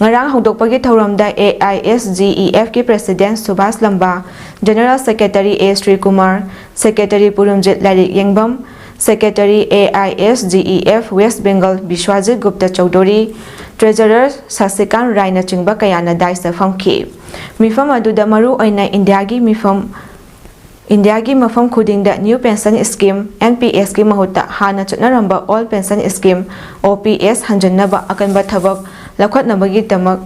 ꯉꯔꯥꯡ ꯍꯧꯗꯣꯛꯄꯒꯤ ꯊꯧꯔꯝꯗ AISGEFꯀꯤ President ꯁꯨꯚꯥꯁ ꯂꯝꯕꯥ, General Secretary A ꯁ꯭ꯔꯤꯀꯨꯃꯥꯔ, Secretary ꯄꯨꯔꯨꯝꯖꯤꯠ ꯂꯥꯏꯔꯤꯛ ꯌꯦꯡꯕꯝ, Secretary AISGEF West Bengal ꯕꯤꯁ꯭ꯋꯥꯖꯤꯠ Gupta Chaudhuri, Treasurer ꯁꯥꯁꯤꯀꯥꯟ ꯔꯥꯏꯅꯆꯤꯡꯕ ꯀꯌꯥꯅ dais ꯐꯝꯈꯤ꯫ ꯃꯤꯐꯝ ꯑꯗꯨꯗ ꯃꯔꯨ ꯑꯣꯏꯅ ꯏꯟꯗꯤꯌꯥꯒꯤ ꯃꯤꯐꯝ, ꯏꯟꯗꯤꯌꯥꯒꯤ ꯃꯐꯝ ꯈꯨꯗꯤꯡꯗ New Pension Scheme, NPSꯀꯤ ꯃꯍꯨꯠꯇ ꯍꯥꯟꯅ ꯆꯠꯅꯔꯝꯕ Old Pension Scheme, OPS, ꯍꯟꯖꯤꯟꯅꯕ ꯑꯀꯟꯕ ꯊꯕꯛ ꯂꯧꯈꯠꯅꯕꯒꯤꯗꯃꯛ,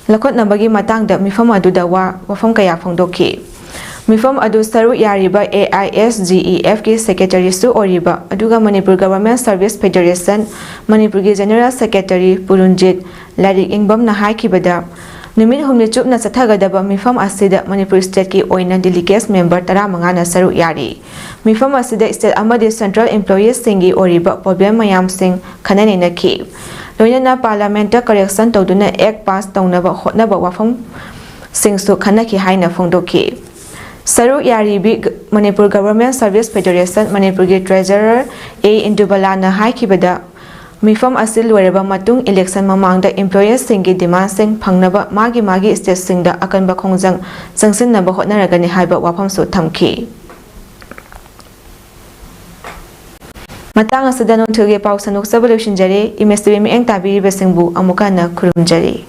ꯂꯧꯈꯠꯅꯕꯒꯤ ꯃꯇꯥꯡꯗ ꯃꯤꯐꯝ ꯑꯗꯨꯗ ꯋꯥ, ꯋꯥꯐꯝ ꯀꯌꯥ ꯐꯣꯡꯗꯣꯛꯈꯤ꯫ ꯃꯤꯐꯝ ꯑꯗꯨ ꯁꯔꯨꯛ ꯌꯥꯔꯤꯕ AISGEFꯀꯤ Secretaryꯁꯨ ꯑꯣꯏꯔꯤꯕ ꯑꯗꯨꯒ Manipur Government Service Federation, ꯃꯅꯤꯄꯨꯔꯒꯤ General Secretary ꯄꯨꯔꯨꯟꯖꯤꯠ ꯂꯥꯏꯔꯤꯛ ꯌꯦꯡꯕꯝꯅ ꯍꯥꯏꯈꯤꯕꯗ, ꯅꯨꯃꯤꯠ ꯍꯨꯝꯅꯤ ꯆꯨꯞꯅ ꯆꯠꯊꯒꯗꯕ ꯃꯤꯐꯝ ꯑꯁꯤꯗ ꯃꯅꯤꯄꯨꯔ stateꯀꯤ ꯑꯣꯏꯅ delegates member ꯇꯔꯥꯃꯉꯥꯅ ꯁꯔꯨꯛ ꯌꯥꯔꯤ꯫ ꯃꯤꯐꯝ ꯑꯁꯤꯗ state ꯑꯃꯗꯤ central employeesꯁꯤꯡꯒꯤ ꯑꯣꯏꯔꯤꯕ problem ꯃꯌꯥꯝꯁꯤꯡ ꯈꯟꯅ ꯅꯩꯅꯈꯤ꯫ ꯂꯣꯏꯅꯅ parliamentꯇ correction ꯇꯧꯗꯨꯅ act pass ꯇꯧꯅꯕ ꯍꯣꯠꯅꯕ ꯋꯥꯐꯝꯁꯤꯡꯁꯨ ꯈꯟꯅꯈꯤ ꯍꯥꯏꯅ ꯐꯣꯡꯗꯣꯛꯈꯤ꯫ ꯁꯔꯨꯛ ꯌꯥꯔꯤꯕꯤ ꯃꯅꯤꯄꯨꯔ Government Service Federation ꯃꯅꯤꯄꯨꯔꯒꯤ Treasurer A ꯏꯟꯗꯨꯕꯂꯥꯅ ꯍꯥꯏꯈꯤꯕꯗ, ꯃꯤꯐꯝ ꯑꯁꯤ ꯂꯣꯏꯔꯕ ꯃꯇꯨꯡ election ꯃꯃꯥꯡꯗ employeesꯁꯤꯡꯒꯤ demandꯁꯤꯡ ꯐꯪꯅꯕ ꯃꯥꯒꯤ ꯃꯥꯒꯤ stateꯁꯤꯡꯗ ꯑꯀꯟꯕ ꯈꯣꯡꯖꯪ ꯆꯪꯁꯤꯟꯅꯕ ꯍꯣꯠꯅꯔꯒꯅꯤ ꯍꯥꯏꯕ ꯋꯥꯐꯝꯁꯨ ꯊꯝꯈꯤ꯫ ꯃꯇꯥꯡ ꯑꯁꯤꯗ ꯅꯨꯡꯊꯤꯜꯒꯤ ꯄꯥꯎ ꯁꯟꯗꯣꯛꯆꯕ ꯂꯣꯏꯁꯤꯟꯖꯔꯦ꯫ ꯏꯃꯦꯖ ꯇꯤꯚꯤ ꯃꯤꯠꯌꯦꯡ ꯇꯥꯕꯤꯔꯤꯕꯁꯤꯡꯕꯨ ꯑꯃꯨꯛꯀ ꯍꯟꯅ ꯈꯨꯔꯨꯝꯖꯔꯤ꯫